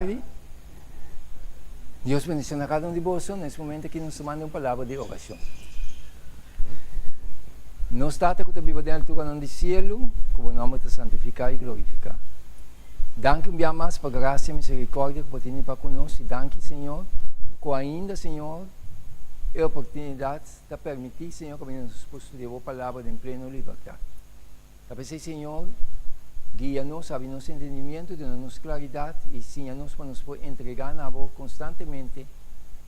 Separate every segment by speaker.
Speaker 1: Tardi. Dios bendiciona cada un di boso. Na es momento aki nos ta manda un palabra di oracion. Nos Tata cu ta biba den alturanan di cielo, cu bo nomber ta santifica y glorifica. Danki un bia mas pa gracia y misericordia cu bo tene pa cu nos y danki Señor cu ainda Señor e oportunidad ta permiti Señor cu nos por studia bo palabra den pleno libertad. Ta p'esei, Señor, guia nos, habri nos entendimiento, duna nos claridad y siña nos pa nos por entregá na Bo constantemente,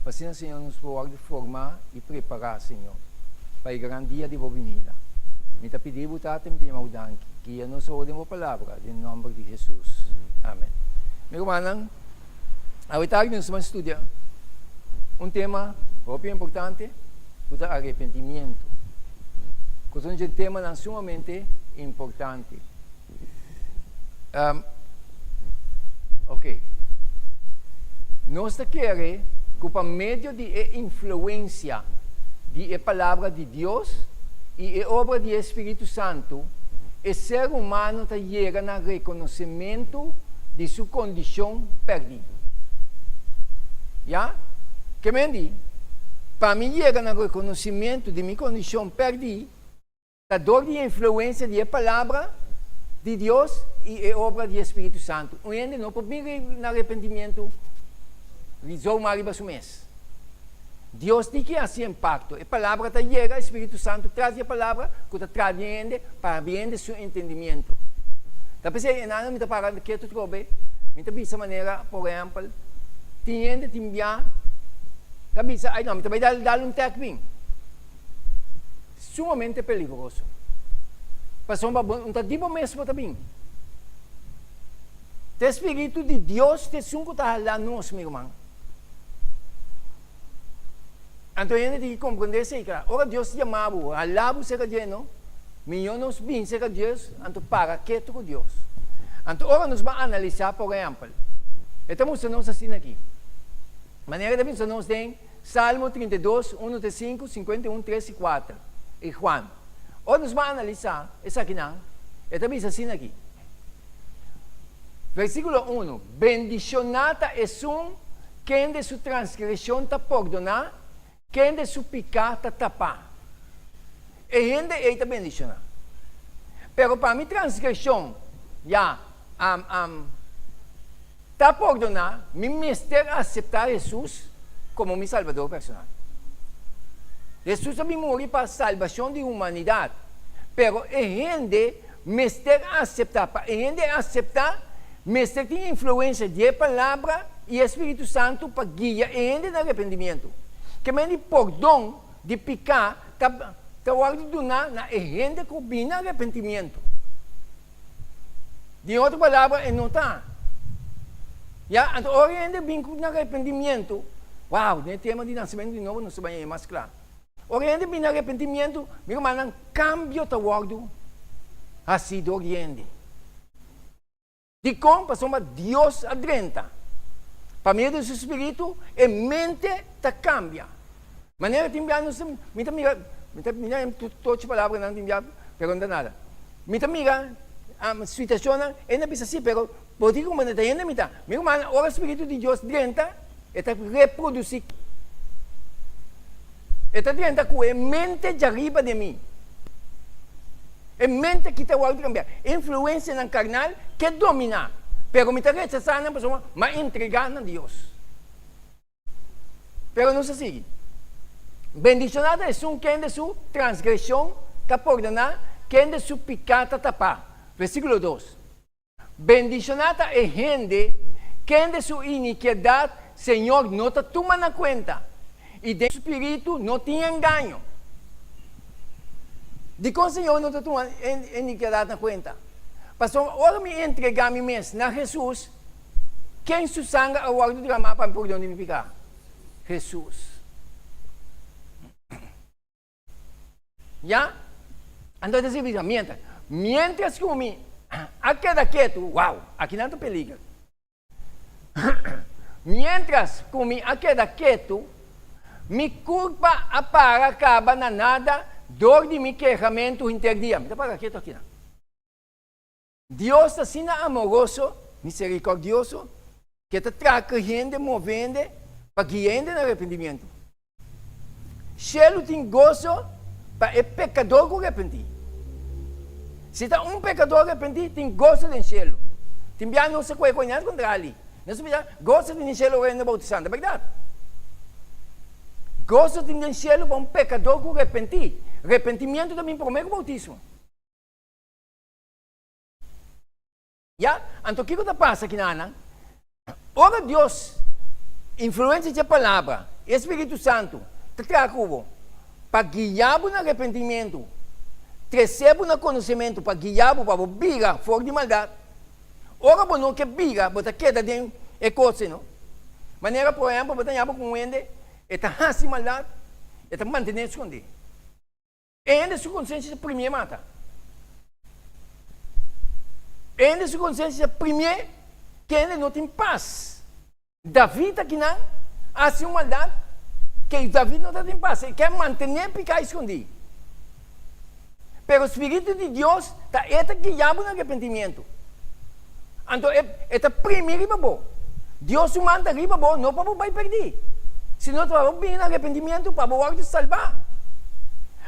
Speaker 1: pa asina, Señor, nos por wòrdu formá y prepará, Señor, pa e gran dia di Bo binida. Mi ta pidi Bo, Tata, y mi ta yama Bo danki. Guia nos awor den Bo Palabra, den nomber di Jesus. Amen. Mi rumannan, awe tardi nos ta ban studia un tema hopi importante, ku ta arepentimiento. Ku ta un dje temanan sumamente importante. Um, ok. Nos ta kere ku pa medio di e influensia di e Palabra di Dios i e obra di e Spiritu Santu, e ser humano ta yega na rekonosementu di su kondishon pèrdí. Ya? Ke men di, pa mi yega na rekonosimentu di mi kondishon pèrdí, ta dor di e influensia di e Palabra di Dios i e obra di e Spiritu Santu. Un hende no por bin na arepentimentu zomaar riba su mes. Dios tin ki hasi impakto. E Palabra ta yega, e Spiritu Santu tras di e Palabra ku ta traha di e hende pa habri hende su entendimiento. Ta p'esei e nan mi ta para ketu trobe, mi ta bisa manera, por ehèmpel, tin hende tin bia ta bisa, ai no, mi ta bai dal dal un tèk bin. Sumamente peligroso. Pasobra bo no ta di bo mes bo ta bin. Ta e Spiritu di Dios ta esun ku ta hala nos, mi ruman. Anto hende tin ki komprendé esei kla. Ora Dios yama bo, hala bo serka dje, no? Mihó nos bin serka Dios, anto para ketu ku Dios. Anto ora nos ban analisá, por ehèmpel, e ta mustra nos asina aki. Manera e ta bisa nos den Salmo 32, 1 te 5, 51, 3 i 4, i Juan. Ora nos ban analisá esakinan, e ta bisa asina aki. Versíkulo unu, Bendishoná ta esun kende su transgreshon ta pordoná, kende su piká ta tapá. E hende ei ta bendishoná. Pero pa mi transgreshon ya ta pordoná, mi mester aseptá Hesus komo mi Salbador personal. Hesus a bin muri pa salbashon di humanidat, pero e hende Mester aseptá. Pa e hende aseptá, mester tin influensia di e Palabra i e Spiritu Santu pa guia e hende na arepentimientu. Ke men di pordon di piká ta ta wòrdu duná na e hende ku bini na arepentimientu. Den otro palabra, e no ta. Ya, anto ora e hende bin ku na arepentimientu, wow, den e tema di nasimentu di nobo nos ta bai haña mas kla. Ora hende bini arepentimiento, mi rumannan, kambio ta wòrdu hasí dor di hende. Dikon? Pasobra Dios a drenta. Pa medio di su spiritu, e mente ta kambia. Manera tin bia nos ta, mi ta mira, mi ta mira tochi palabranan tin bia, pero no ta nada. Mi ta mira situashonnan, hende a bisa si, pero bo tin ku manda ta hende mi ta. Mi rumannan, ora spiritu di Dios drenta, e ta reprodusí. E ta drenta ku e mente djariba den mi. E mente aki ta wòrdu kambiá. E influensianan karnal ke dominá, pero mi ta rechasá nan pasobra mi a entregá na Dios. Pero nos a sigui. Bendishoná ta esun kende su transgreshon ta pordoná, kende su piká ta tapá. Versíkulo dos. Bendishoná ta e hende kende su inikiedat Señor no ta tuma na kuenta, i den su spiritu no tin engaño. Dikon Señor no ta tuma e inikiedat na kuenta? Pasobra ora mi entregá mi mes na Hesus, ken su sanger a wòrdu dramá pa mi pordon di mi piká? Hesus. Ya? Anto e ta sigui bisa, mientras, mientras ku mi a keda ketu, wow, aki nan ta peliger. Mientras ku mi a keda ketu, mi kurpa a para kaba na nada dor di mi kehamentu henter dia. Mi ta para ketu aki nan. Dios ta asina amoroso, miserikordioso. Ke ta traka hende, move hende, pa guia hende na arepentimiento. Shelu tin goso pa e pekador ku repentí. Si ta un pekador repentí, tin goso den shelu. Tin bia nos ta kohe kohe nada kontra ali. Nos ta bisa, goso tin den shelu ora hende boutisá. Ta bèrdat. Goso tin den shelu pa un pekador ku repentí. Repentimiento ta bin promé ku boutismo. Ya, anto kiko ta pasa kinanan? Ora Dios influensia dje Palabra, e Spiritu Santu ta traha ku bo pa guia bo na arepentimentu, trese bo na konosementu pa guia bo pa bo bira for di maldat. Ora bo no ke bira, bo ta keda den e kos ei, no? Manera por ehèmpel bo ta haña bo ku un hende, e ta hasi maldat, e ta mantené skondí. E hende su konsensia ta primié mata. E hende su konsensia ta primié ke hende no tin pas. David akinan a hasi un maldat ke David no ta tin pas. E ke mantené piká eskondí. Pero spiritu di Dios ta e ta guia bo na arepentimiento. Anto e e ta primi riba bo. Dios su man ta riba bo no pa bo bai perdí, sino ta pa bo bini na arepentimiento pa bo wòrdu salbá.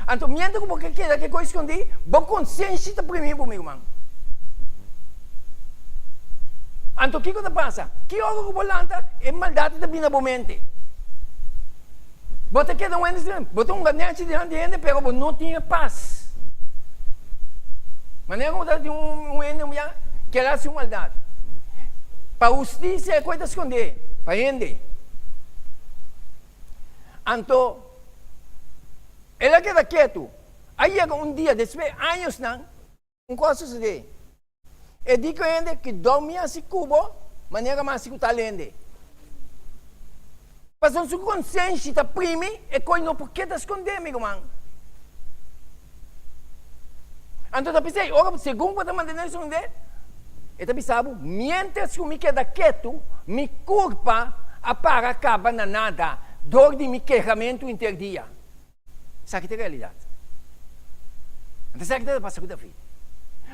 Speaker 1: Anto mientras ku bo ke keda ke kos skondí, bo konsenshi ta primi bo, mi ruman. Anto kiko ta pasa? Ki ora ku bo lanta, e maldat ta bini na bo mente. Bo ta keda un hende sin, bo ta hunga nechi dilanti hende pero bo no tin e pas. Manera ku bo ta tin un hende un bia ker hasi un maldat. Pa hustisia e koi ta skondé pa hende. Anto el a keda ketu. A yega un dia despues añosnan. Un kos a sosodé. E di ku hende ki dormi hasi ku bo manera mi hasi ku tal hende. Pasobra su konsenshi ta primi e koi no por keda skondé, mi ruman. Anto ta p'esei, ora segun bo ta mantené skondé, e ta bisa bo, miéntras ku mi keda ketu, mi kurpa a para kaba na nada dor di mi kehamentu henter dia. Esaki ta e realidat. Anto esaki ta pasa ku David.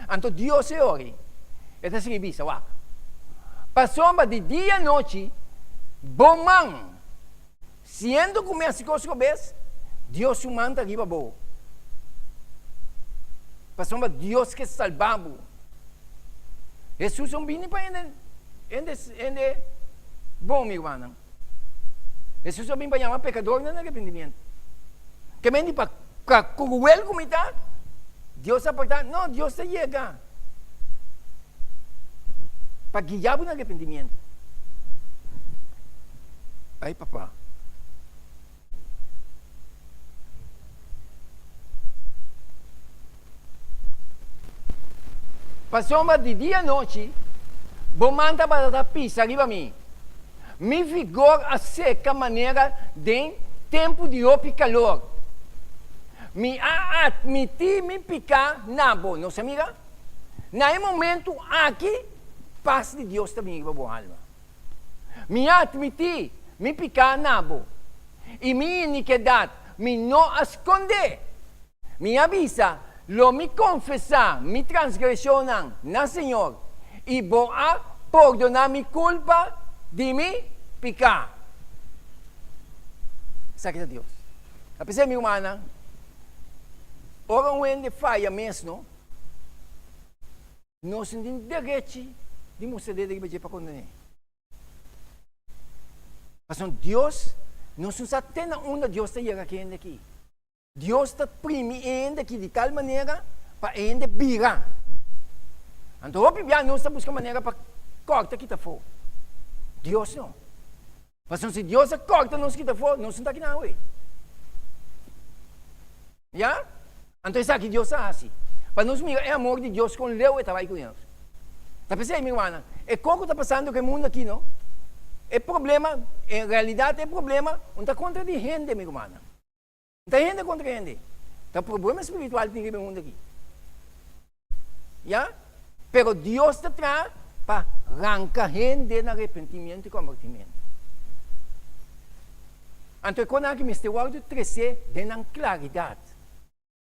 Speaker 1: Anto Dios e ora e ta sigui bisa, Wak, pasobra di dia anochi bo man, siendo ku mi hasi kos robes, Dios su man ta riba bo. Pasobra Dios ke salba bo. Hesus a bini pa hende, hende, hende bon, mi rumannan. Hesus a bin pa yama pekadornan na arepentimiento. Ke men di pa kruel ku mi ta, Dios a apartá? No, Dios ta yega pa guia bo na arepentimiento. Ay papa. Pasobra di dia anochi bo man tabata ta pisa riba mi. Mi vigor a seka manera den tempu di hopi kalor. Mi a atmití mi piká na bo. Nos a mira? Na e momentu aki pas di Dios ta bini riba bo alma. Mi a atmití mi piká na bo, i mi inikidat mi no a skondé. Mi a bisa, Lo mi konfesá mi transgreshonnan na Señor, i bo a pordoná mi kulpa di mi piká. Esaki ta Dios. A pesar, mi rumannan, ora un hende faya mes, no, nos no tin derechi di mustra dedo riba dje pa kondené. Pasobra Dios, nos no sa te na unda Dios ta yega ku e hende aki. Dios ta primi e hende aki di tal manera pa e hende bira. Anto hopi bia nos ta buska manera pa kòrta kita afó. Dios no. Pasobra si Dios a kòrta nos kita afó, nos no ta aki nan awe. Ya? Anto esaki Dios a hasi, pa nos mira e amor di Dios kon leu e ta bai ku nos. Ta p'esei, mi rumannan, e kos ku ta pasando ku e mundu aki no, e problema, en realidat e problema no ta kontra di hende, mi rumannan. No ta hende kontra hende. Ta problema spiritual tin riba e mundu aki. Ya? Pero Dios ta traha pa ranka hende na arepentimiento i kombertimiento. Anto e konan aki mester wòrdu tresé den nan klaridat.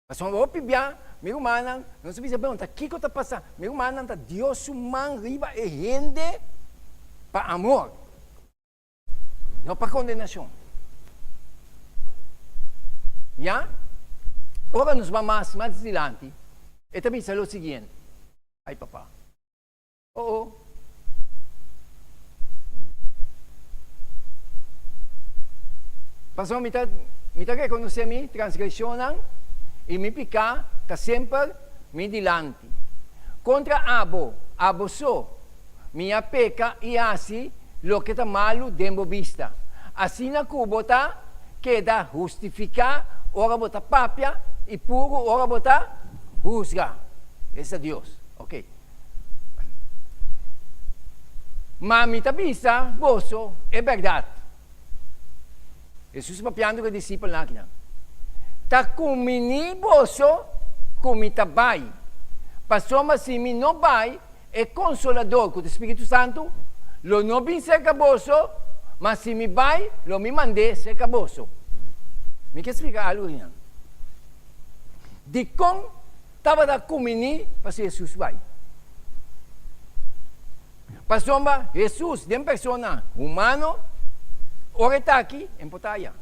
Speaker 1: Pasobra hopi bia, mi rumannan, nos a bisa, Bon, ta kiko ta pasa? Mi rumannan, ta Dios su man riba e hende. Pa amor, no pa kondenashon. Ya? Ora nos ba mas mas dilanti, e ta bisa lo siguiente. Ay papa. Oh oh. Pasobra mi ta mi ta rekonosé mi transgreshonnan i mi piká ta semper mi dilanti. Kontra abo, abo so, mi a peka i hasi loke ta malu den bo bista, asina ku bo ta keda hustifiká ora bo ta papia i puru ora bo ta husga. Esta Dios. Oke. Ma mi ta bisa boso e bèrdat. Hesus papiando ku e disipelnan akinan, Ta kumini boso ku mi ta bai, pasobra si mi no bai, e Konsolador, ku ta Spiritu Santu, lo no bin serka boso, ma si mi bai, lo mi mand'é serka boso. Mi ke splika algu akinan. Dikon tabata kumini pa si Hesus bai? Pasobra Hesus den persona humano, ora e ta aki, e por ta aya.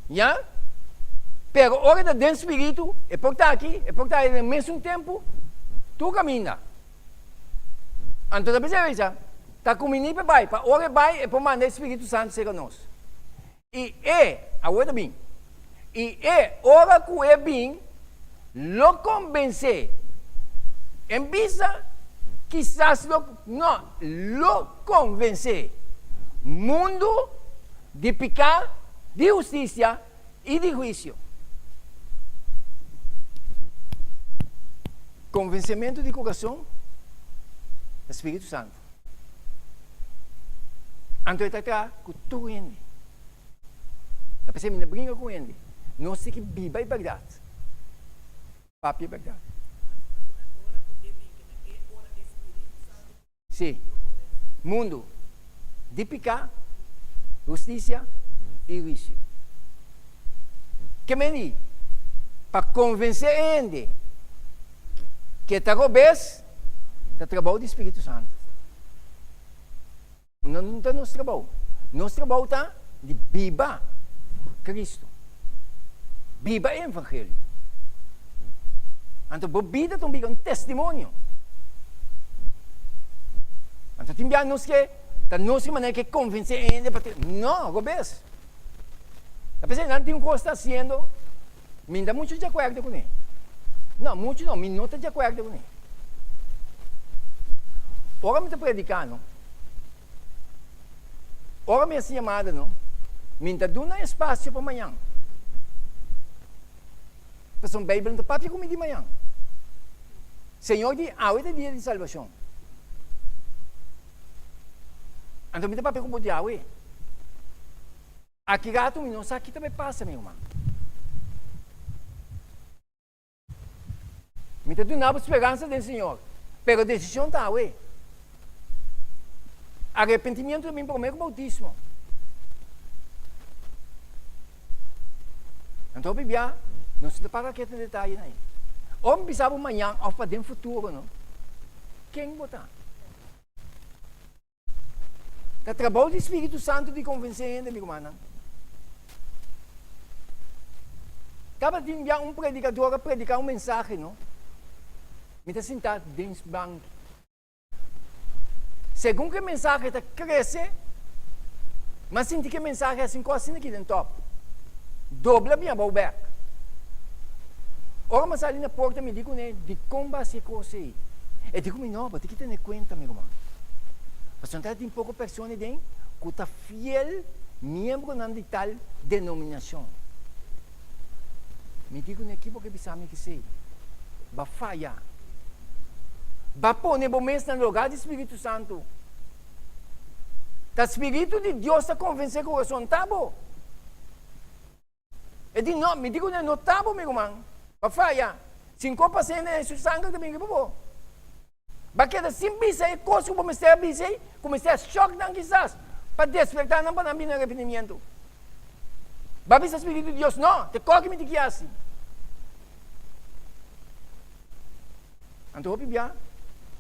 Speaker 1: Ya? Pero ora e ta den spiritu, e por ta aki, e por ta aya den mesun tempu, tur kaminda. Anto ta bisa bisa, ta kumini pa e bai, pa ora e bai e por manda e Spiritu Santu serka nos. I e, awor ta bin, i e, ora ku e bin, lo kombensé. En bisa, kisas lo, no, lo konvensé mundu di piká, di hustisia i di huisio. Konvensementu di kurason ta Spiritu Santu. Anto e ta traha ku tur hende. Ta p'esei mi no bringa ku hende. Nos tin ki biba e bèrdat. Papia e bèrdat. Sí. Mundu di piká, hustisia i huisio. Ke meni pa konvensé e hende ke ta robes ta trabou di Spiritu Santu. No no ta nos trabou. Nos trabou ta di biba Cristo. Biba e evangelio. Anto bo bida ta un bida, un testimonio. Anto tin bia nos ke ta nos ke manera ke konvensé hende pa no, robes. Ta p'esei nan tin un kos ta hasiendo. Mi ta muchu di akuerdo kuné. No, muchu no, mi no ta di akuerdo kuné. Ora mi ta prediká no, ora mi hasi yamada no, mi ta duna espasio pa mañan. Pasobra Beibel no ta papia ku mi di mañan. Señor di, awe ta dia di salbashon. Anto mi ta papia ku bo di awe. Aki rato mi no sa ki ta bay pasa mi ruman. Mi ta duna bo speransa den Señor, pero decision ta awe. Arrepentimiento ta bin prome ku bautismo. Anto hopi bia nos no ta para kete detayenan ei. Ora mi bisa bo mañan of pa den futuro no, ken bo ta? Ta trabou di Spiritu Santu di konvensé hende, mi rumannan. Tabatin bia un predikador a prediká un mensahe, no? Mi ta sintá den banki. Segun ku e mensahe ta krese, mi a sinti ku e mensahe a sinko asina aki den tòp. Dobla bin abou bèk. Ora mi a sali na porta mi di kuné, Dikon bo a hasi e kos ei? E di ku mi, No, bo tin ki tene kuenta, mi ruman. Pasobra ta tin poko persona den ku ta fiel miembronan di tal denominashon. Mi di kuné, Ki bo ke bisa mi kesei? Bo a faya. Bo a pone bo mes na loga di Spiritu Santu. Ta Spiritu di Dios ta konvensé kurason ta bo. E di, No, mi di ku no ta bo, mi ruman. Ba faya. Sin ku pas'é na su sanger ta bin riba bo. Ba keda sin bisa e kos ku bo mester a bisa ei, ku mester a shòk nan kisas, pa despertá nan pa nan bini na arepentimiento. Ba bisa Spiritu di Dios, No, te kòke mi tin ki hasi. Anto hopi bia.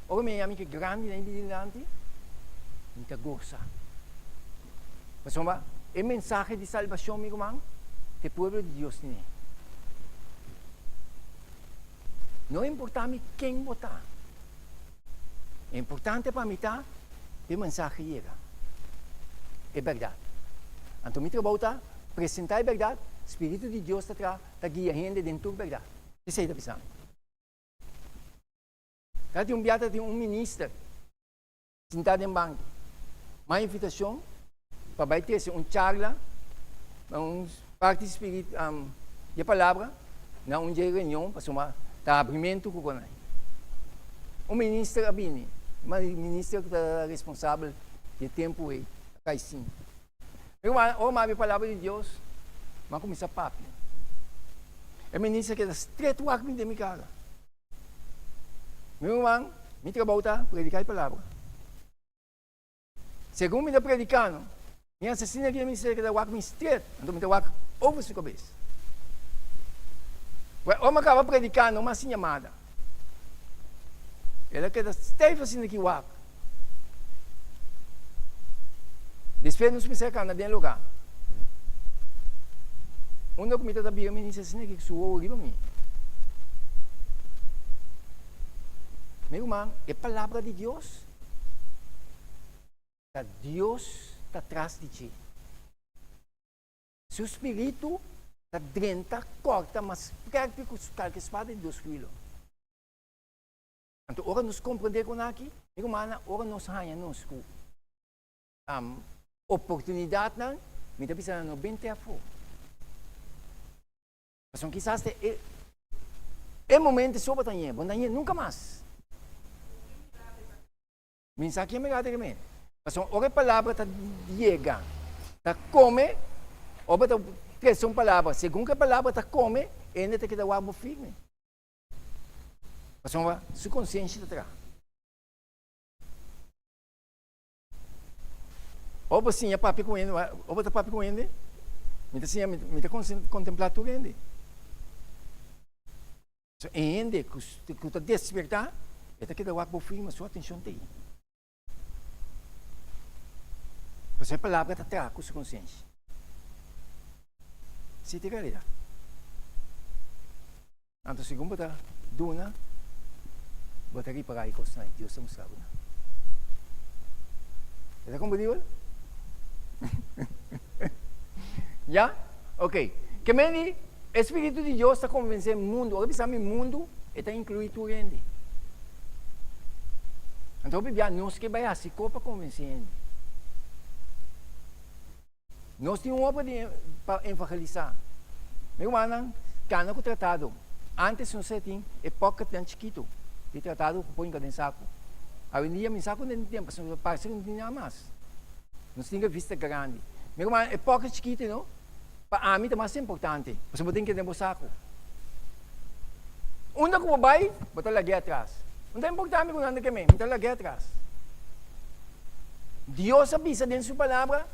Speaker 1: Ora mi haña mi ke grandinan di dilanti, mi ta gosa. Pasobra e mensahe di salbashon, mi ruman, ta e pueblo di Dios tene. No importá mi ken bo ta. E importante pa mi ta pa e mensahe yega. E bèrdat. Anto mi trabou ta presentá e bèrdat, Spiritu di Dios ta traha, ta guia hende den tur bèrdat. Esei ta bisa mi. Ta tin un bia ta tin un minister sintá den banki. M'a invitashon pa bai trese un charla, un parti spirit di e palabra na un dje reunion pasobra ta habrimentu ku konai. Un minister a bini, ma e minister ku ta responsabel di e tempu ei a kai sinta. Mi ruman, ora mi a habri e palabra di Dios, mi a kuminsá papia. E minister keda stret wak mi den mi kara. Mi ruman, mi trabou ta prediká e palabra. Segun mi ta predikando, mi asesino aki den mi ser keda wak mi stret, anto mi ta wak over su kabes. Wèl, ora mi a kaba predikando, mi a hasi yamada. El a keda stijf asina aki wak. Despues nos kuminsá kanda den lugá. Unda ku mi ta ta bira mi dice asina ki su wowo riba mi. Mi ruman, e palabra di Dios ta Dios ta tras di dje. Su spiritu ta drenta kòrta mas skèrpi ku kalke spada di dos filo. Anto ora nos komprendé kon aki, mi rumannan, ora nos haña nos ku oportunidatnan, mi ta bisa nan no bente afó. Pasobra kisas ta e e momento so bo ta hañ'é, bo no ta hañ'é nunka mas. Mi sa ken mi gata ke mi. Pasobra ora e palabra ta yega, ta kome, ora bo ta trese un palabra, segun ku e palabra ta kome, hende ta keda wak bo firme. Pasobra su konsiensia ta traha. Ora bo siña papia ku hende, ora bo ta papia ku hende, mi ta siña, mi ta kontemplá tur hende. So e hende ku ta despertá, e ta keda wak bo firma, su atenshon ta ei. Pasobra e palabra ta traha ku su konsenshi. Si ta e realidat. Anto segun bo ta duna, bo ta ripará e kosnan ei Dios ta mustra bo nan. E ta komprendibel? Ya? Ok. Ke men di e Spiritu di Dios ta konvensé mundu. Ora bisa mi mundu, e ta inkluí tur hende. Anto hopi bia nos ke bai hasi ko pa konvensé hende. Nos tin un obra di pa evangelisá. Mi rumannan, kana ku tratado. Antes nos a tin e pocketnan chikitu di tratado ku por hinka den saku. Awendia mi sa ku den tempu pasobra parse ku no tin nada mas. Nos tin revista grandi. Mi ruman, e pocket chikito no, pa ami ta mas importante, pasobra bo tin kende bo saku. Unda ku bo bai, bo ta lag'é atras. No ta importa mi ku nan ta kem'é, mi ta lag'é atras. Dios a bisa den su palabra,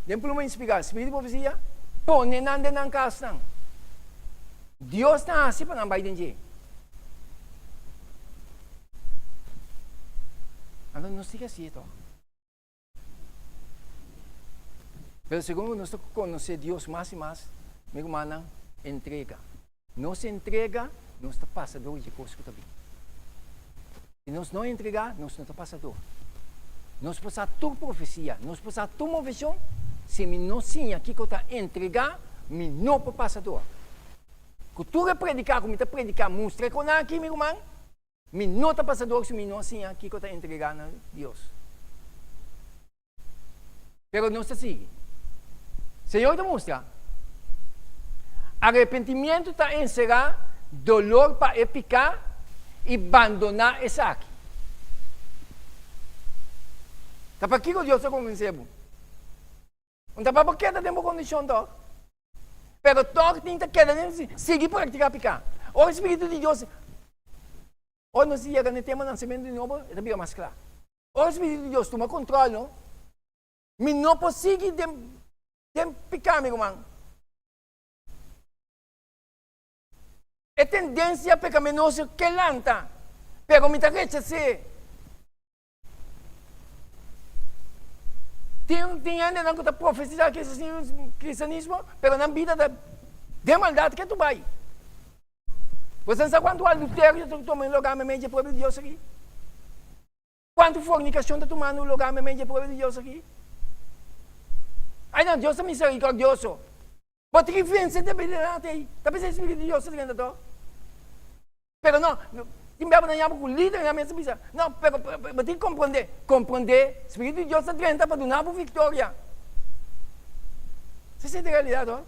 Speaker 1: den pluma inspirá, spiritu di profesia, pone nan den nan kasnan. Dios ta hasi pa nan bai den dje. Anto nos tin ke hasié tòg. Pero segun ku nos ta konosé Dios mas i mas, mi rumannan, entrega. Nos entrega, nos ta pasa dor di e kos ku ta bin. Si nos no entregá, nos no ta pasa dor. Nos por sa tur profesia, nos por sa tur moveshon, si mi no siña kiko ta entregá, mi no por pasa dor. Ku tur e prediká ku mi ta prediká mustra e konan aki, mi ruman, Mi no ta pasador si mi no a siña kiko ta entregá na Dios. Pero nos ta sigui. Señor ta mustra, Arepentimiento ta enserá dolor pa e piká i bandoná esaki. Ta pakiko Dios ta konvensé bo? Un ta pa bo keda den bo kondishon tòg. Pero tòg tin ta keda den sigui praktiká piká. Ora e Spiritu di Dios, ora nos yega na e tema nansementu di nobo, e ta bira mas kla. Ora e Spiritu di Dios tuma kontròl no, mi no por sigui den den piká, mi ruman. E tendensia pekaminoso ke lanta, pero mi ta rechas'é. Tin tin hendenan ku ta profetisá kristianismo, pero nan bida ta den maldat ke tu bai. Bo sa sa kuantu adulterio ta tuma lugá meimei dje pueblo di Dios aki? Kuantu fornikashon ta tumando lugá meimei dje pueblo di Dios aki? Ai no, Dios ta miserikordioso. Bo tin ki vense debilidat ei. Ta p'esei spiritu di Dios ta drenta to. Pero no, tin bia bo ta yama ku lidernan mes ta bisa, no, pero bo tin ki komprondé. Komprondé, spiritu di Dios ta drenta pa duna bo viktoria. Esei ta e realidat ho.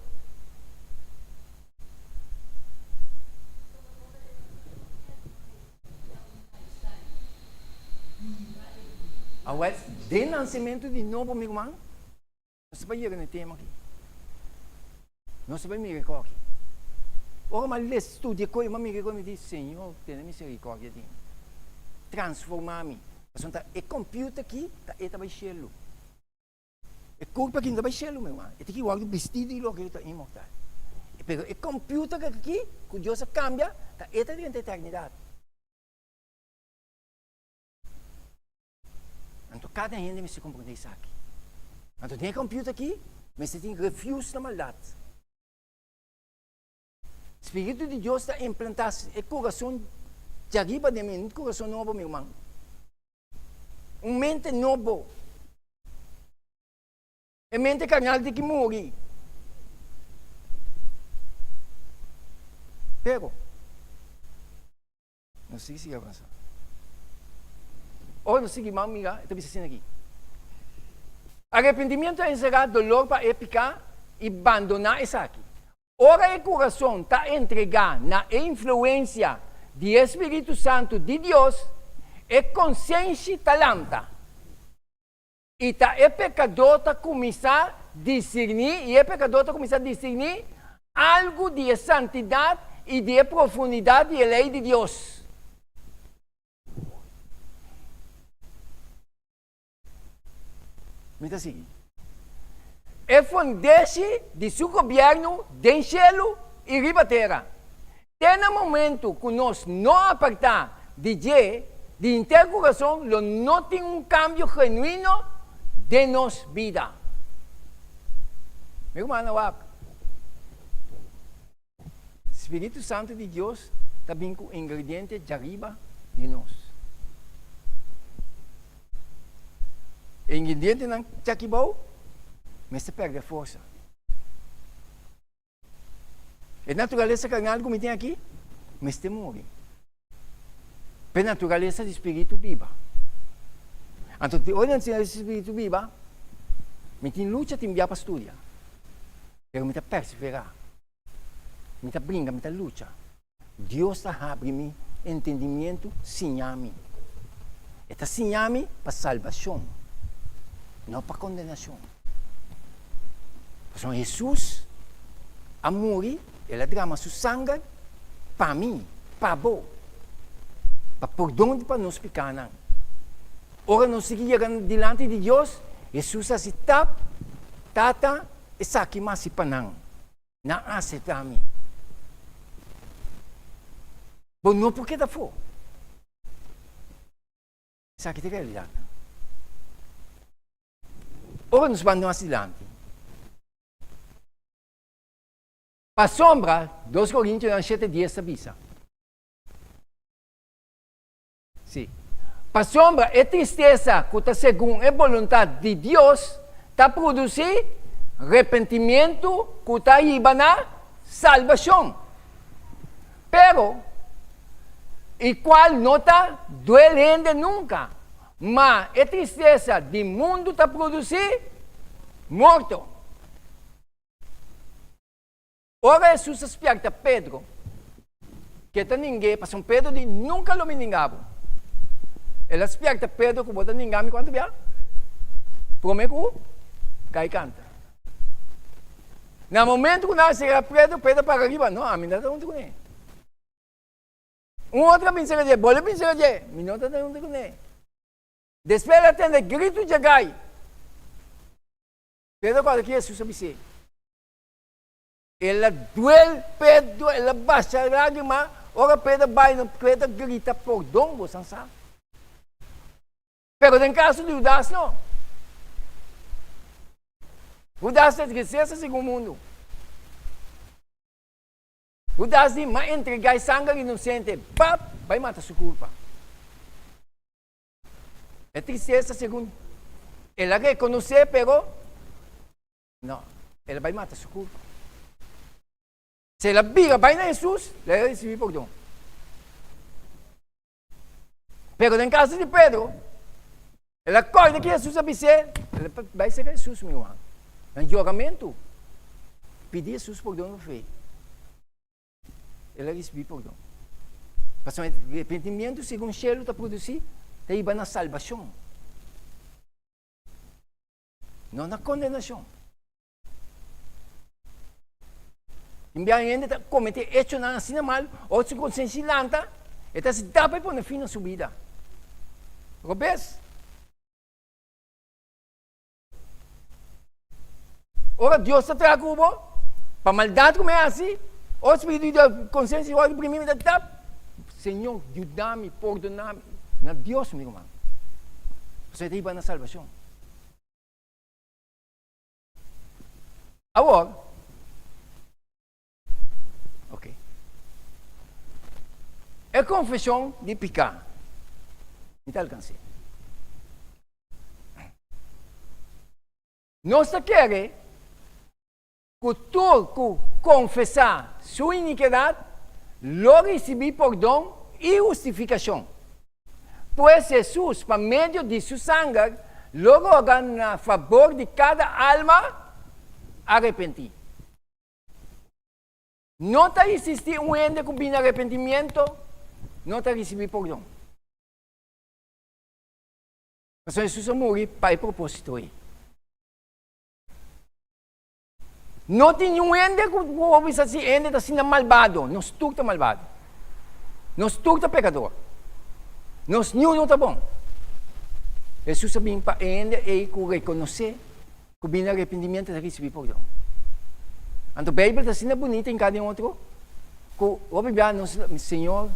Speaker 1: Awel, den nansementu di nobo, mi ruman, nos ta bai yega na e tema aki. Nos ta bai mira e kos aki. Ora mi a les studia e kos, mi a mira e kos, mi di, Señor, tene misericordia di mi. Transforma mi. Pasobra e computer aki ta e ta bai shelu. E kurpa aki no ta bai shelu, mi ruman. E ta ki wòrdu bistí di loke ta inmortal. Pero e computer aki ku Dios a kambia, ta e ta drenta eternidat. Anto kada hende mester komprondé esaki. Anto den e computer aki mester tin refuse na maldat. Spiritu di Dios ta implantá e kurason djariba den mi, un kurason nobo, mi ruman. Un mente nobo. E mente carnal tin ki muri. Pero, nos sigui sigui avansa. Ora nos sigui man mira, e ta bisa asina aki. Arepentimiento a enserá dolor pa e piká i bandoná esaki. Ora e kurason ta entregá na e influensia di e spiritu santu di Dios, e konsenshi ta lanta. I ta e pekadó ta kuminsá disirní, i e pekadó ta kuminsá disirní algu di e santidat i di e profundidat di e lei di Dios. Mi ta sigui. E fundeshi di su gobièrnu den shelu i riba tera. Te na momentu ku nos no apartá di dje di henter kurason lo no tin un kambio genuino den nos bida. Mi rumannan wak, Spiritu Santu di Dios ta bin ku ingrediente djariba di nos. E ingredientenan djaki bou mester pèrdè forsa. E naturalesa karnal ku mi tin aki mester muri pa e naturalesa di spiritu biba. Anto di ora naturalesa di spiritu biba, mi tin lucha, tin bia pa studia, pero mi ta perseverá, mi ta bringa, mi ta lucha. Dios ta habri mi entendimientu, siña mi. E ta siña mi pa salbashon, no pa kondenashon. Pasobra Hesus a muri, el a drama su sanger pa mi, pa bo, pa pordon di pa nos pikanan. Ora nos sigui yega dilanti di Dios, Hesus a hasi tap, Tata, esaki mi hasi pa nan. Nan a aseptá mi. Bo no por keda afó. Esaki ta e realidatnan. Ora nos ban mas dilanti, pasobra Dos Korintionan shete dies ta bisa, Sí. Pasobra e tristesa ku ta segun e boluntat di Dios ta produsí repentimientu ku ta hiba na salbashon, pero i kual no ta duel hende nunka, ma e tristesa di mundu ta produsí morto. Ora Hesus a spièrta Pedro ku e ta ning'é, pasobra Pedro di, Nunka lo mi ninga bo. El a spièrta Pedro ku bo ta ninga mi kuantu bia? Promé ku kai kanta. Na momentu ku nan a sera Pedro, Pedro a para riba, No, ami no ta huntu kuné. Un otro a bin sera dje, Bolbe bin sera dje, Mi no ta huntu kuné. Despues el a tende gritu dje gai. Pedro kòrda ki Hesus a bis'é. El a duel Pedro, el a basha lágrima, ora Pedro bai no Pedro grita pordon, bo san sa. Pero den kaso di Hudas no. Hudas ta tristesa segun mundu. Hudas di, M'a entregá e sanger inosente, pap, bai mata su kurpa. E tristesa segun el a rekonosé, pero no, el a bai mata su kurpa. Si el a bira bai na Hesus, lo el a risibí pordon. Pero den kaso di Pedro, el a kòrda ki Hesus a bis'é, el a bai serka Hesus, mi ruman, na yoramentu, pidi Hesus pordon pa fe. El a risibí pordon. Pasobra e repentimiento segun shelu ta produsí, ta hiba na salbashon, no na kondenashon. Tin bia hende ta kometé echonan asina mal, ora su konsensia lanta, e ta hasi dap pa e pone fin na su bida. Robes. Ora Dios ta traha ku bo, pa maldat ku mi a hasi, ora spiritu di Dios, konsensia wòrdu primí, mi ta tap, Señor, yuda mi, pordona mi. Na Dios, mi ruman. Pasobra e ta hiba na salbashon. Awor, ok. E konfeshon di piká, mi ta alkans'é. Nos ta kere ku tur ku konfesá su inikidat lo risibí pordon i hustifikashon. Pues Hesus, pa medio di su sanger, lo roga na fabor di kada alma arepentí. No ta existí un hende ku bini arepentimiento no ta risibí pordon. Pasobra Hesus a muri pa e propósito ei. No tin niun hende ku por bisa si hende ta asina malbado. Nos tur ta malbado. Nos tur ta pekador. Nos niun no ta bon. Hesus a bin pa e hende ei ku rekonosé ku bini arepentimiento ta risibí pordon. Anto Beibel ta asina bunita hinká den otro ku hopi bia nos Señor,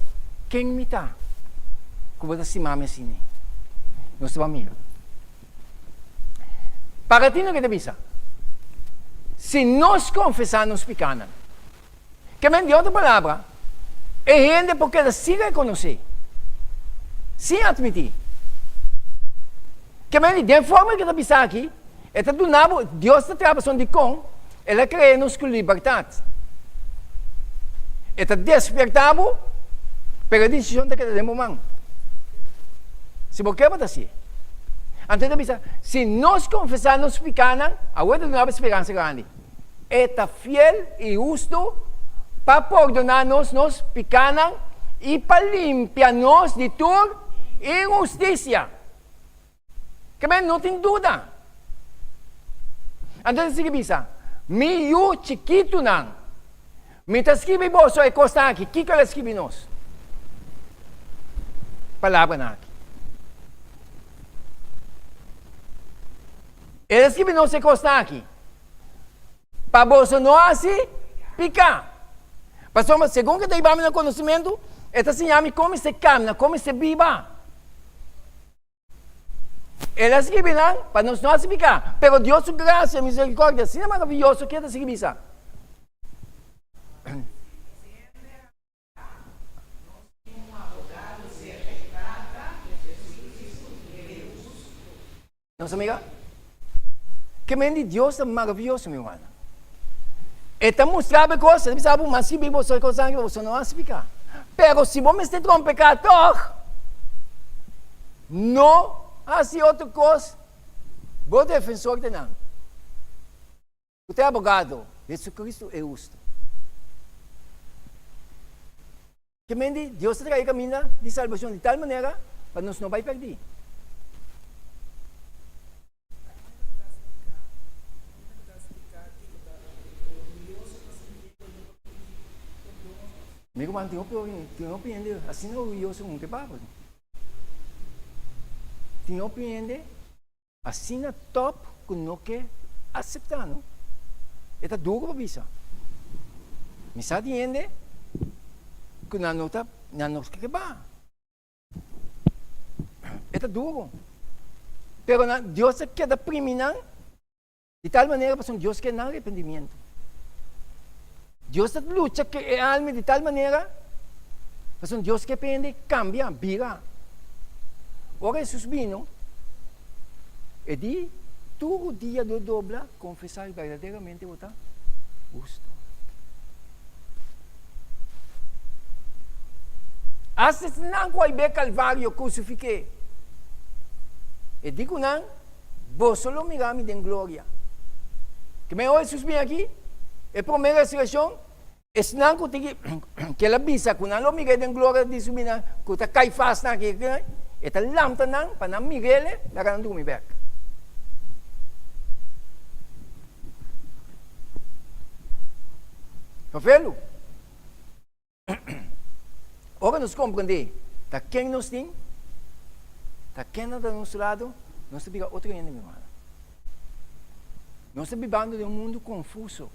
Speaker 1: ken mi ta ku bo ta stima mi asina? Nos ta ban mira. Para ti loke ta bisa, Si nos konfesá nos pikánan, ke men di otro palabra, e hende por keda sin rekonosé, sin atmití. Ke men di den forma ke ta bisa aki, e ta duna bo, Dios ta traha pasobra dikon El a krea nos ku libertat. E ta despertá bo, pero e desishon ta keda den bo man. Si bo ke, bo ta hasié. Anto e ta bisa, si nos konfesá nos pikánan, awor e ta duna bo speransa grandi. E ta fiel i hustu pa pordoná nos nos pikánan i pa limpia nos di tur inhustisia. Kebé no tin duda. Anto e ta sigui bisa, Mi yu chikitunan, mi ta skibi boso e kosnan aki. Kiko el a skibi nos? Palabranan aki. El a skibi nos e kosnan aki pa boso no hasi piká. Pasobra segun ku e ta hiba mi na konosimentu, e ta siña mi kon mester kamna, kon mester biba. El a skibi nan pa nos no hasi piká. Pero Dios su grasia i miserikordia asina maravioso ke ta sigui bisa. Nos a mira? Ke men di Dios ta maravioso, mi rumannan. E ta mustra bo e kos, e ta bisa bo, Mas skibi boso e kosnan aki pa boso no hasi piká. Pero si bo mester trompeká tòg, no hasi otro kos, bo defensor ta nan. Ku ta e abogado, Jesucristo e hustu. Ke men di, Dios ta traha e kaminda di salbashon di tal manera pa nos no bai pèrdí. Mi ruman tin hopi tin hopi hende asina orguyoso ku ke papia. Tin hopi hende Asina top ku no ke aseptá no. E ta duru pa bisa. Mi sa di hende ku nan no ta nan no ke ba. E ta duru. Pero nan Dios ta keda primi nan. Di tal manera pasobra Dios ke nan arepentimiento. Dios ta lucha ku e alma di tal manera pasobra Dios ke pa hende kambia, bira. Ora Hesus bino, e di, Tur dia lo dobla konfesá i berdaderamente bo ta hustu. Asta esnan ku a bai Kalvario krusifik'é, e di ku nan, Boso lo mira mi den gloria. Ke mehor Hesus bin aki, e promé resurekshon, esnan ku tin ke el a bisa ku nan lo mir'é den gloria di su bina, ku ta Kaifasnan aki, e ta lamta nan pa nan mir'é laga nan drumi bèk. Fafelu. Ora nos komprendé ta ken nos tin, ta ken ta na nos lado, nos ta bira otro hende, mi hermano. Nos ta bibando den un mundu konfuso,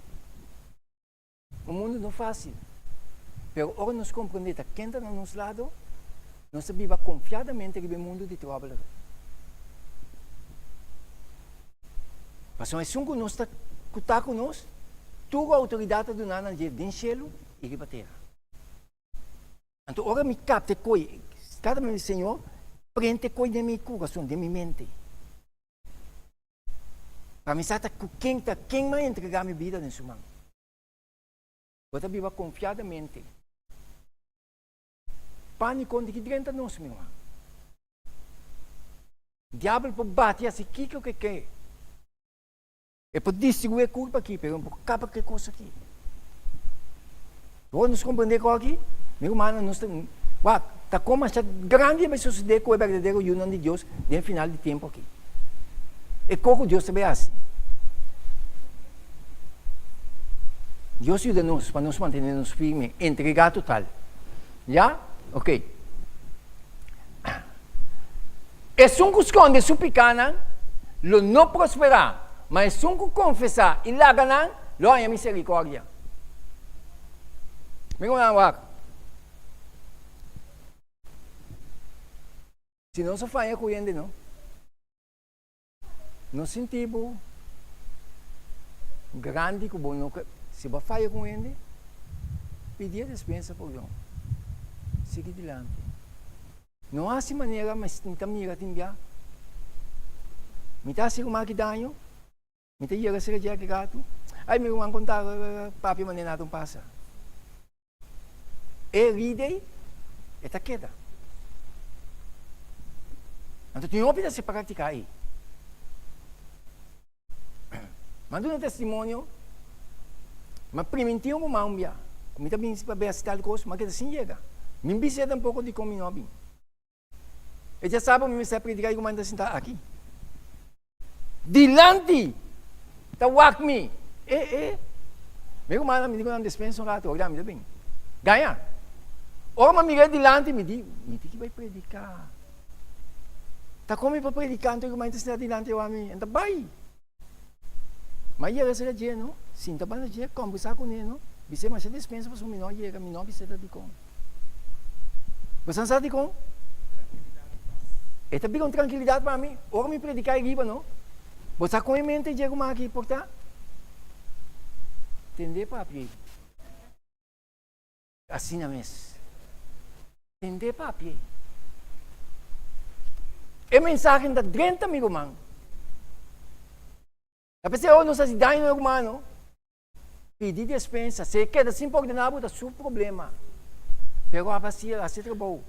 Speaker 1: un mundu no fásil. Pero ora nos komprendé ta ken ta na nos lado, nos ta biba konfiadamente riba e mundu di tròbel. Pasobra esun ku nos ta ku ta ku nos, tur outoridat ta duná na dje den shelu i riba tera. Anto ora mi kapta e koi, kada bes mi Señor, prente e koi den mi kurason, den mi mente. Pa mi sa ta ku ken ta ken mi a entregá mi bida den su man. Bo ta biba konfiadamente. Pániko di ki drenta nos, mi ruman? Diabel por bati hasi kiko ku e ke. E por distrui e kurpa aki, pero e no por kaba ku e kos aki. Ora nos komprendé kos aki, mi rumannan, nos ta, wak, ta kon masha grandi a bai sosodé ku e berdadero yunan di Dios den e final di tempu aki. E kos ku Dios ta bai hasi. Dios yuda nos pa nos mantené nos firme, entregá total. Ya? Ok. Esun ku skonde su pikánan lo no prosperá, ma esun ku konfesá i laga nan lo haña miserikòrdia. Mira un wak. Si nos a faya ku hende no, no sinti bo grandi ku bo no ke, si bo a faya ku un hende, pidi e despensa pordon, sigui dilanti. No hasi manera mi ta mira tin bia, mi ta hasi ruman ki daño, mi ta yega sera dje aki ratu, ay mi ruman konta papia manera nada no pasa. E rida ei, e ta keda. Anto tin hopi ta hasi praktika ei. Mi a duna testimonio, mi a primintí un ruman un bia ku mi ta bin pa bes tal kos, mi a keda sin yega. Mi bis'é tampoko dikon mi no a bin. E dja sa ku mi mester a prediká i ruman ta sintá aki. Dilanti ta wak mi. E, e. Mi rumannan mi di ku nan despensa un ratu, ora mi ta bin. Gaña. Ora mi a mira e dilanti mi di, mi tin ki bai prediká. Ta kon mi por prediká anto e ruman ta sinta dilanti awa mi? N ta bai. Mi a yega serka dje no, sinta banda dje, kòmbersá kuné no, bis'é masha despensa pasobra mi no a yega, mi no a bis'é ta dikon. Bo sa sa dikon? E ta bira un trankilidat pa mi ora mi prediká e riba no. Bo sa kon e mente dje ruman aki por ta? Tende papia ei. Asina mes. Tende papia ei. E mensahe ta drenta mi ruman. A pesar ora nos hasi daño na ruman no, pidi despensa. Si e keda sin pordona bo ta su problema. Pero aba si el hasi trabou.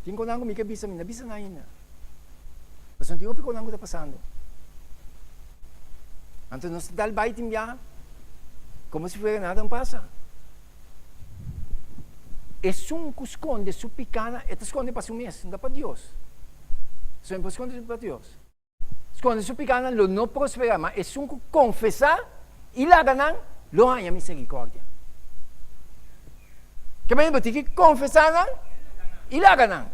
Speaker 1: Tin konan ku mi ke bisa mi no bisa nan ainda. Pasobra tin hopi konan ku ta pasando. Anto nos ta dal bai tin biaha komo si fuera nada no pasa. Esun ku skonde su pikanan e ta skonde pa su mes, no ta pa Dios. Pasobra e por skonde pa Dios. Skonde su pikanan lo no prosperá, ma esun ku konfesá i laga nan lo haña miserikòrdia. Ke manera bo tin ki konfesá nan i laga nan.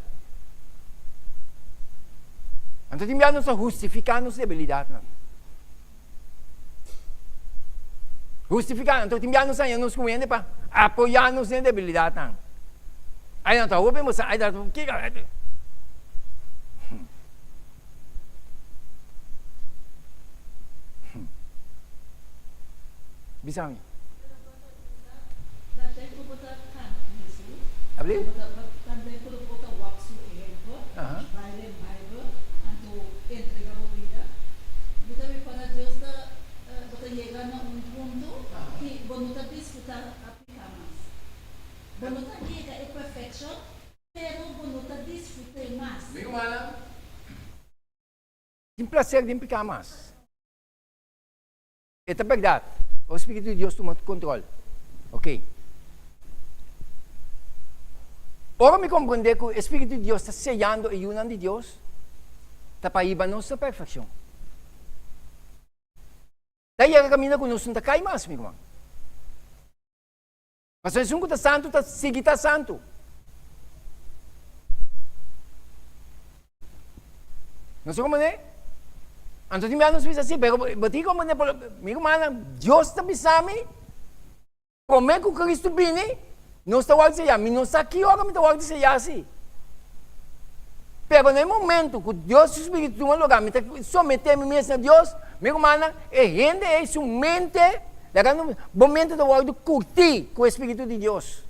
Speaker 1: Anto tin bia nos ta hustifiká nos debilidatnan. Hustifiká, anto tin bia nos haña nos ku hende pa apoyá nos den debilidatnan. Ai nan ta hopi bo sa, ai ta kiko. Bisa mi.
Speaker 2: Pero bo ta bisa na tempu bo ta kana ku Hesus,
Speaker 1: Abli?
Speaker 2: bo ta tambe ku bo ta wak su ehempel, bai den Bijbel, anto entrega bo bida. Mi ta ripara Dios ta bo ta yega na un punto ki bo no ta disfruta a pika mas. Bo no ta yega e perfeccion, pero bo no ta disfrut'é mas.
Speaker 1: Mi rumannan tin placer den pika mas. E ta bèrdat, ora spiritu di Dios tuma kontrol. Ok. Ora mi komprendé ku e spiritu di Dios ta seyando e yunan di Dios, ta pa hiba nos na perfekshon. Ta yega kaminda ku nos no ta kai mas, mi ruman. Pasobra esun ku ta santu ta sigui ta santu. Nos a komprendé? Anto tin bia nos bisa si, pero bo tin komprendé por mi rumannan, Dios ta bisa mi, promé ku Kristu bini, nos ta wòrdu seyá. Mi no sa ki ora mi ta wòrdu seyá si. Pero na e momento ku Dios su spiritu tuma lugá, mi ta someté mi mes na Dios, mi rumannan, e hende ei su mente, Laga no, bo mente ta wòrdu kurtí ku e Spiritu di Dios.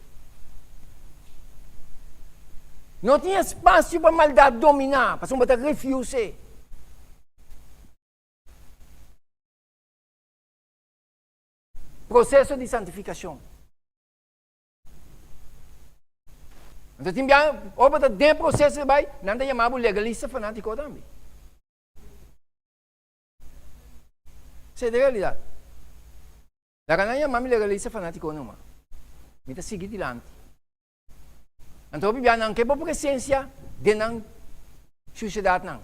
Speaker 1: No tin espasio pa maldat dominá, pasobra bo ta refus'é. Proseso di santifikashon. Anto tin biaha, ora bo ta den e proseso di bai, nan ta yama bo legalista fanátiko tambe. Esei ta e realidat. Laga nan yama mi legalista fanátiko numa. Mi ta sigui dilanti. Anto hopi bia nan ke bo presensia den nan shushedatnan.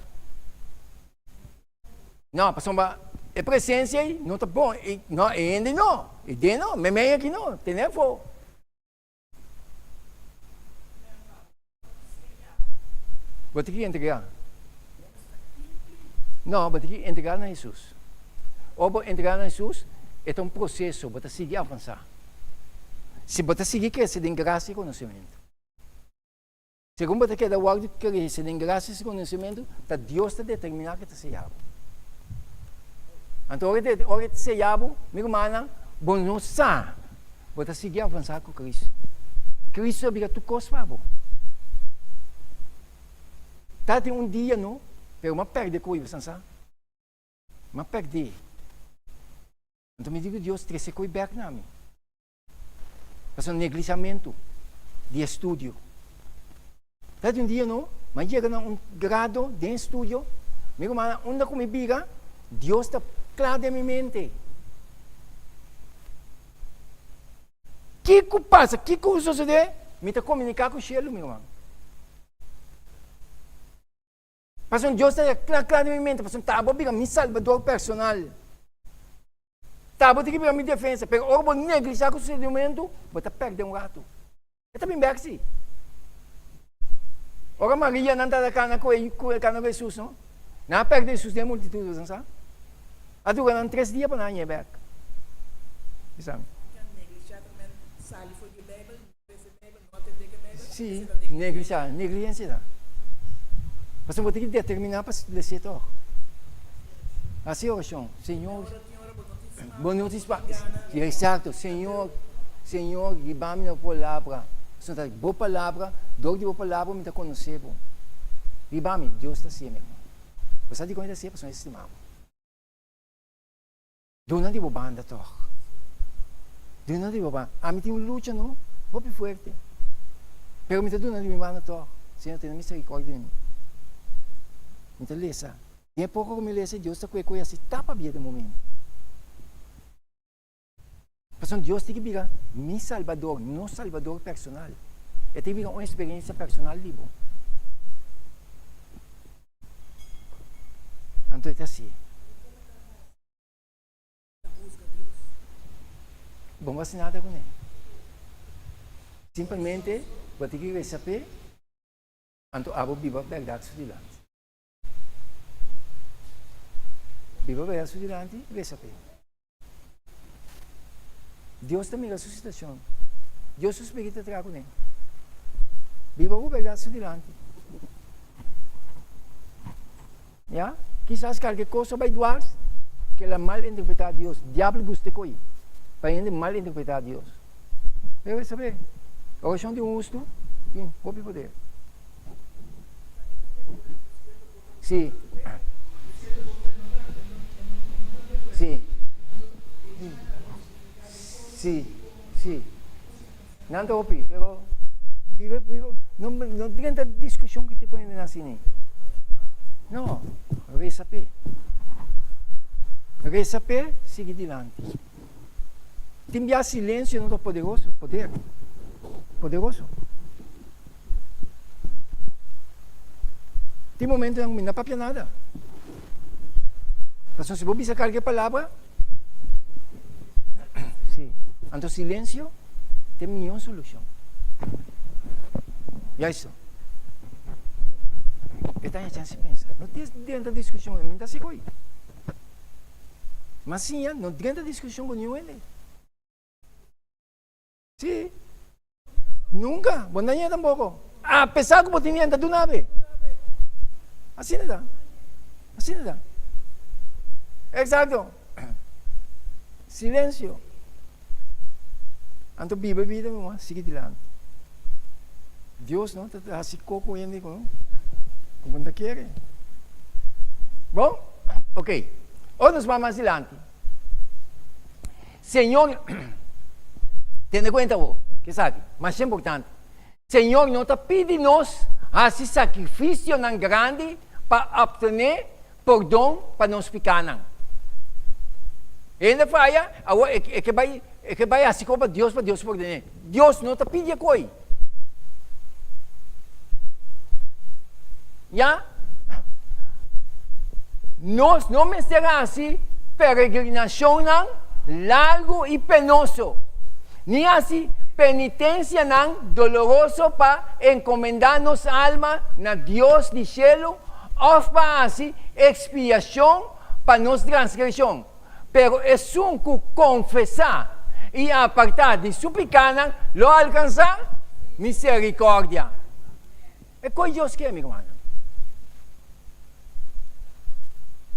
Speaker 1: No, pasobra e presensia ei no ta bon. No, e hende no. E den no, meimei aki no. Tene afó. Bo tin ki entregá. No, bo tin ki entregá na Hesus. Ora bo entregá na Hesus, e ta un proseso, bo ta sigui avansá. Si bo ta sigui krese den grasia i konosementu. Segun bo ta keda wòrdu krese den grasia i konosementu, ta Dios ta determiná ke ta seya bo. Anto ora ora e ta seya bo, mi rumannan, bo no sa, bo ta sigui avansá ku Kristu. Kristu a bira tur kos pa bo. Tabatin un dia no, pero mi a pèrdè koe, bo sa? Mi a pèrdè. Anto mi di ku Dios, trese koe bèk na mi. Pasobra neglisamentu di estudio. Ta di un dia no, mi a yega na un grado den estudio, mi rumannan, unda ku mi bira, Dios ta kla den mi mente. Kiko pasa, kiko sosodé, mi ta komuniká ku shelu, mi ruman. Pasobra Dios ta kla kla den mi mente, pasobra ta bo bira mi salbador personal. Ta bo tin ki bira mi defensa, pero ora bo neglisha ku sufrimentu, bo ta pèrdè un ratu. E ta bin bèk si. Ora Maria nan tabata kana ku e kana ku Hesus no, nan a pèrdè Hesus den e multitut, bo sa? A dura nan tres dia pa nan hañ'é bèk. Bisa mi. Sí, neglishá, negligensia ta. Pasobra bo tin ki determiná pa les'é tòg. Hasi orashon, Señor, bo no tin spa, eksakto, Señor, Señor, hiba mi na bo palabra. Pasobra ta bo palabra, dor di bo palabra mi ta konosé bo. Hiba mi, Dios ta hasié, mi hermano. Bo sa dikon e ta hasié? Pasobra e stima bo. Duna di bo banda tòg. Duna di bo banda. Ami tin un lucha no, hopi fuerte. Pero mi ta duna di mi banda tòg. Señor tene miserikòrdia di mi. Mi ta lesa. Den e poko ku mi lesa, Dios ta kue kue asi tapa bia den momento. Pasobra Dios tin ki bira mi Salbador, nos Salbador personal. E tin ki bira un eksperensia personal di bo. Anto e ta hasié. Bo no hasi nada kuné. Simplemente bo tin ki resa p'e, anto abo biba bèrdat su dilanti. Biba bèrdat su dilanti, resa p'e. Dios ta mira su situacion. Dios su spiritu ta traha kuné. Biba bo bèrdat su dilanti. Ya? Kisas kalke kos a bai dwars, ke la mal interpretá Dios. Diabel gusta e koi. Pa hende malinterpretá Dios. Pero e sabe, orashon di un hustu tin hopi poder. Sí. Sí. Sí, sí. Nan ta hopi, pero biba, biba, no, no drenta diskushon ku tipo hende nan asina. No, resa p'e. Resa p'e, sigui dilanti. Tin bia silensio no ta poderoso, poder. Poderoso. Tin momentonan ku mi no papia nada. Pasobra si bo bisa kalke palabra, si. Anto silensio ta e mihó solushon. Juisto. E ta haña chans di pensa. No tin drenta diskushon, mi ta hasi ko'i. Mas siña no drenta diskushon ku niun hende. Sí. Nunka. Bo no ta tampoco. A pesar ku bo tin yenta duna be. Asina ta. Asina ta. Exacto. Silencio. Anto biba e bida mi man, sigui dilanti. Dios no ta hasi koko ku hende ku bo no ta kere. Bon? Ok. Ora nos bai mas dilanti. Señor, tene kuenta bo, ke esaki, masha importante. Señor no ta pidi nos hasi sakrifisionan grandi pa optené pordon pa nos pikánan. Hende faya, awor e ke bai, e ke bai hasi kos pa Dios pa Dios pordoné. Dios no ta pidi e koi. Ya? Nos no mester hasi peregrinacionnan largu i penoso, ni hasi penitencianan doloroso pa encomendá nos alma na Dios di shelu of pa hasi expiacion pa nos transgresion. Pero esun ku konfesá i apartá di su pikánan lo alkansá miserikòrdia. E kos Dios ke, mi rumannan.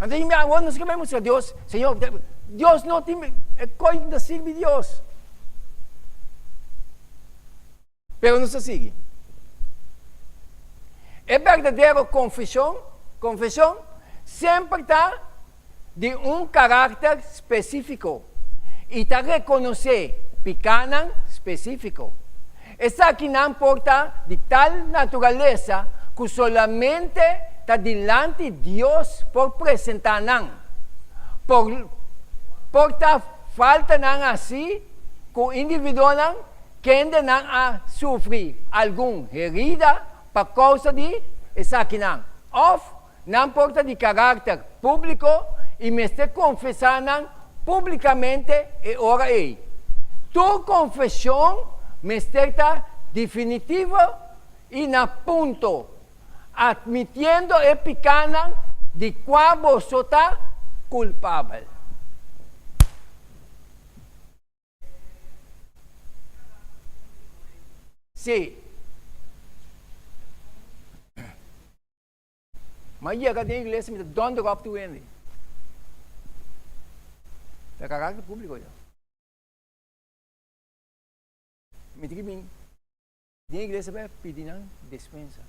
Speaker 1: Anto mi awor nos ke bai mustra Dios, Señor, Dios no tin, e kos no ta sirbi Dios. Pero nos ta sigui. E berdadero konfeshon, konfeshon, semper ta di un karakter spesífiko i ta rekonosé pikánan spesífiko. Esakinan por ta di tal naturalesa ku solamente ta dilanti Dios por presentá nan. Por por ta faltanan así ku individuonan Kendenan a sufri algun herida pa kousa di esakinan, òf nan por ta di karakter públiko i mester konfesá nan públikamente e ora ei. Tur konfeshon mester ta definitivo i na punto, atmitiendo e pikánan di kua boso ta kulpabel. Sí. Ma yega den iglesia mi ta donder op tur hende. Ta karakter públiko ya. Mi tin ki bin den iglesia pa pidi nan despensa.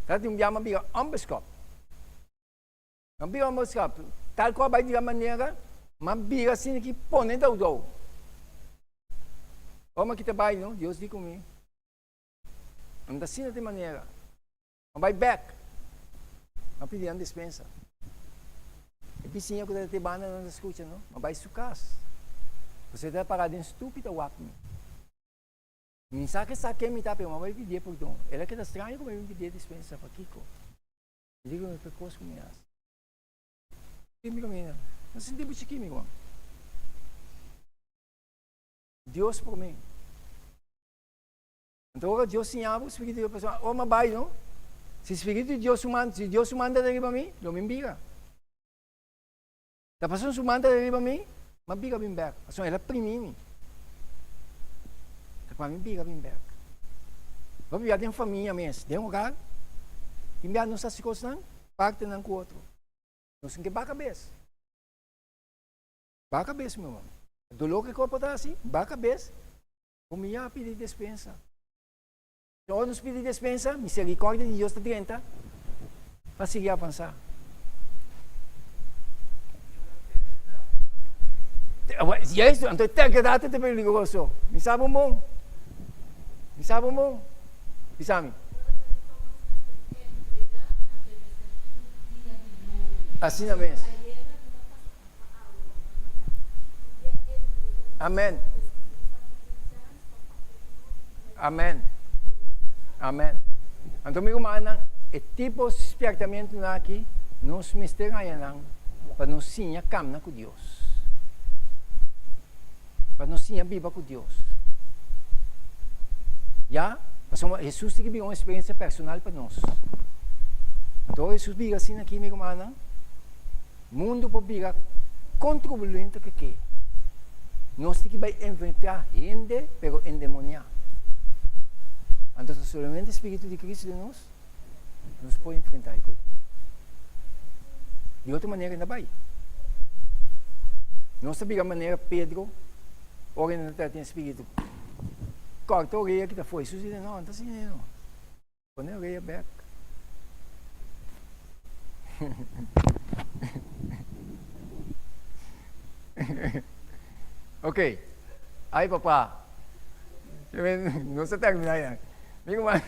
Speaker 1: Ta tin un biaha mi a bira onbeskop. M'a bira un boskap, tal ku a bai di la manera, m'a bira asina ki pone dou dou. Ora m'a kita bai no, Dios di ku mi, No ta asina di manera. M'a bai bek, m'a pidi nan dispensa. E bisiña ku ta te banda nan ta skucha no, m'a bai su kas. Pasobra e ta para den stupi ta wak mi. Mi sa ke sa ken mi ta, pero m'a bai pidié pordon. El a keda straño ku mi a bin pidié dispensa, pakiko? Mi di ku mi kos ku mi hasi. Mi kaminda. No sinti bo chikí mi Juan. Dios promé. Anto ora Dios siña bo, Spiritu di Dios pasobra ora mi a bai no, si Spiritu di Dios su man, si Dios su man ta riba mi, lo mi bira. Ta pasobra su man ta riba mi, mi a bira bin bèk. Pasobra el a primí mi. Ta pa mi bira bin bèk. Bo bira den famia mes, den hogar. Tin bia nos hasi kosnan, partenan ku otro. Nos tin ke baka bes. Baka bes, mi ruman. Doló ke kos por ta hasi, baka bes, humiyá pidi despensa. Ora nos pidi despensa, misericordia di Dios ta drenta pa sigui avansá. Juist, anto e terkedat ta peligroso. Mi sa bon bon. Mi sa bon bon. Bisa mi. Asina mes. Amen. Amen. Amen. Anto mi rumannan, e tipo spiertamentunan aki nos mester haña nan pa nos siña kamna ku Dios. Pa nos siña biba ku Dios. Ya, pasobra Hesus tin ki bira un eksperensia personal pa nos. Anto ora Hesus bira asina aki, mi rumannan, Mundu por bira kon turbulento ke ke. Nos tin ki bai enfrentá hende pero endemoniá. Anto ta solamente Spiritu di Cristo den nos, nos por enfrentá e koi. Di otro manera e na bai. Nos ta bira manera Pedro ora e na ta tin spiritu. Kòrta orea kita afó. Hesus di no, no ta asina no. Pone orea bek. Ok. Ay papá. Nos a termina ya. Mi ruman.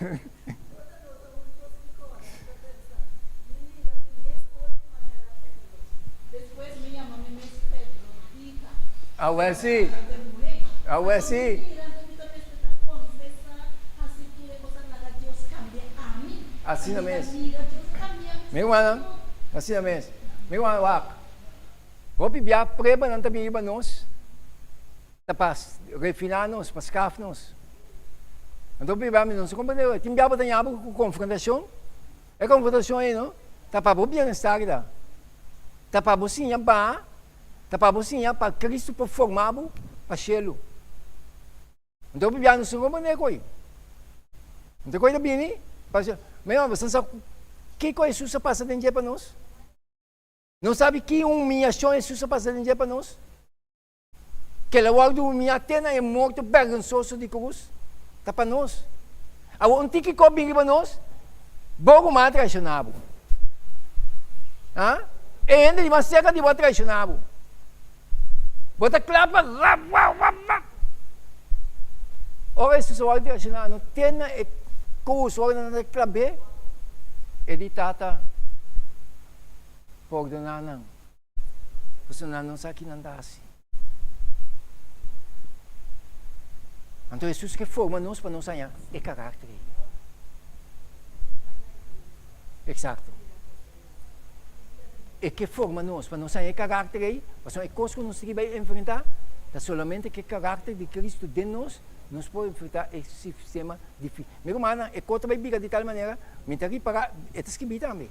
Speaker 1: Awel si. Awel si. Asina mes. Mi rumannan, asina mes. Mi rumannan, wak. Hopi bia pruebanan ta bin riba nos, ta pa refiná nos, pa skaf nos. Anto hopi bia mi no sa komprendé. Tin bia bo ta ña bo ku konfrontashon. E konfrontashon ei no, ta pa bo bienestar ta. Ta pa bo siña baha, ta pa bo siña pa Cristo por forma bo pa shelu. Anto hopi bia no sa komprendé koe. Anto koe ta bini, pa mi hermano, bo sa kiko Hesus a pasa den dje pa nos? No sabi ki humiashon Hesus a pasa den dje pa nos? Kel a wòrdu humiá te na e morto bèrgonsoso di krus, ta pa nos. Awor un tiki kos bin riba nos, bo ruman a traishoná bo. Ha? E hende di mas serka di bo a traishoná bo. Bo ta kla pa rap, rap, rap, rap. Ora Hesus a wòrdu traishoná, no te na e krus, ora nan a klab'é, e di, Tata, pordoná nan. Pasobra nan no sa ki nan ta hasi. Anto Hesus ke forma nos pa nos haña e karakter ei. Eksakto. E ke forma nos pa nos haña e karakter ei, pasobra e kos ku nos tin ki bai enfrentá ta solamente ku e karakter di Kristu den nos, nos por enfrentá e sistema difísil. Mi rumannan, e kos ta bai bira di tal manera, mi ta ripará, e ta skibí tambe.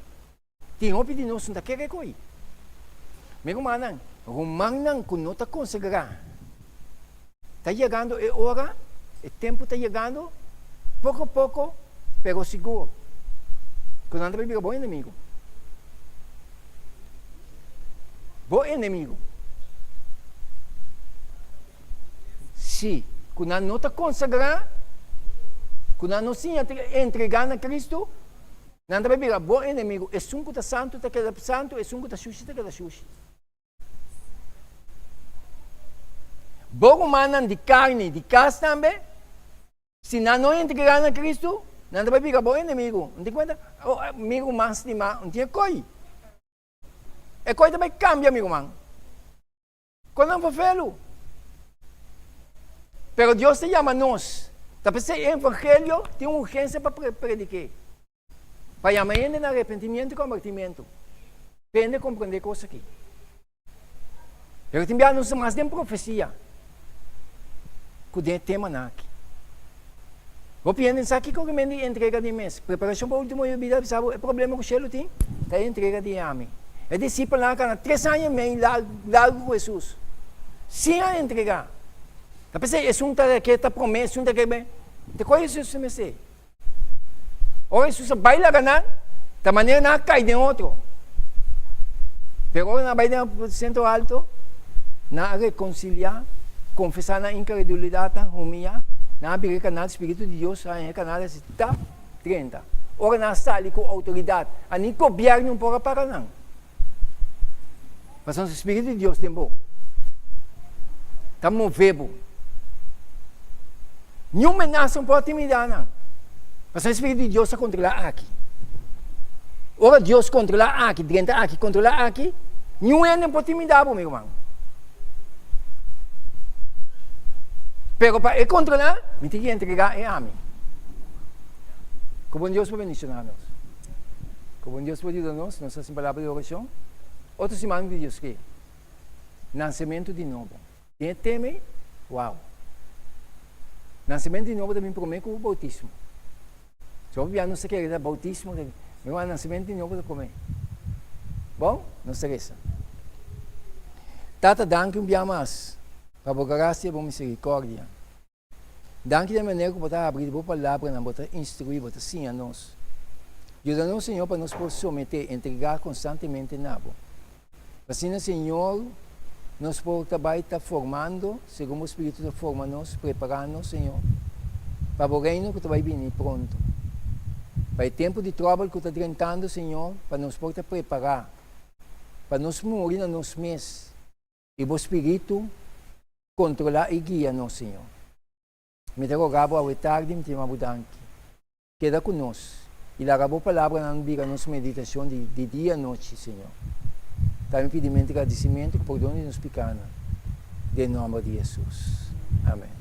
Speaker 1: Tin hopi di nos no ta kere ko'i. Mi rumannan, rumannan ku no ta konsagrá, ta yegando e ora, e tempu ta yegando, poko poko pero sigur, ku nan ta bai bira bo enemigu. Bo enemigu. Sí, ku nan no ta konsagrá, ku nan no siña entregá na Kristu, Nan ta bai bira bo enemigu, esun ku ta santu ta keda santu, esun ku ta shushi ta keda shushi. Bo rumannan di karni di kas tambe, si nan no entregá na Kristu, nan ta bai bira bo enemigu. Bo tin kuenta? Oh, mi ruman stimá, un tin e koi. E koi ta bai kambia, mi ruman. Kon nan por felu? Pero Dios ta yama nos. Ta p'esei e evangelio tin un urgensia pa predik'é. Pa yama hende na arepentimiento i kombertimiento. Pa hende komprendé kos aki. Pero tin bia nos ta mas den profesia ku den e temanan aki. Hopi hende sa kiko ku men di entrega di mes. Preparashon pa ultimo yobida bisa bo e problema ku shelu tin ta e entrega di ami. E disipelnan a kana tres aña i mei largu ku Hesus sin a entrega. Ta p'esei esun ta ke ta promé esun ta ke te kua Hesus ta mester. Ora Hesus a bai laga nan ta manera nan a kai den otro. Pero ora nan a bai den aposento alto, nan a rekonsiliá, konfesá nan inkredulidatnan, humiyá, nan a bira e kanal, Spiritu di Dios a haña e kanal i a hasi tap, drenta. Ora nan a sali ku outoridat, a ni gobièrnu por a para nan. Pasobra Spiritu di Dios den bo ta move bo. Niun menasa no por intimidá nan. Pasobra e Spiritu di Dios ta kontrolá aki. Ora Dios kontrolá aki, drenta aki, kontrolá aki, niun hende no por intimidá bo, mi ruman. Pero pa e kontrolá, mi tin ki entregá e ami. Ku bon Dios por bendishoná nos. Ku bon Dios por yuda nos, nos hasi un palabra di orashon. Otro siman di Dios ke Nansementu di nobo. Den e tema ei, wow! Nansementu di nobo ta bin promé ku boutismo. So hopi bia nos ta kere ta boutismo, pero nansementu di nobo ta promé. Bon, nos ta resa. Tata, danki un bia mas pa bo grasia i bo misericordia. Danki den manera ku bo ta habri di bo palabranan, bo ta instruí, bo ta siña nos. Yuda nos, Señor, pa nos por someté, entregá konstantemente na bo. Asina, Señor, nos por ta bai ta formando, segun bo Spiritu ta forma nos, prepará nos, Señor, pa bo Reino ku ta bai bini pronto. Pa e tempu di tròbel ku ta drentando, Señor, pa nos por ta prepará, pa nos muri na nos mes, I bo Spiritu kontrolá i guia nos, Señor. Mi ta roga bo awe tardi, mi ta yama bo danki. Keda ku nos, i laga bo palabranan bira nos meditashon di di dia anochi, Señor. Ta mi pidimentu i gradisimentu ku pordon di nos pikanan, den nòmber di Hesus. Amen.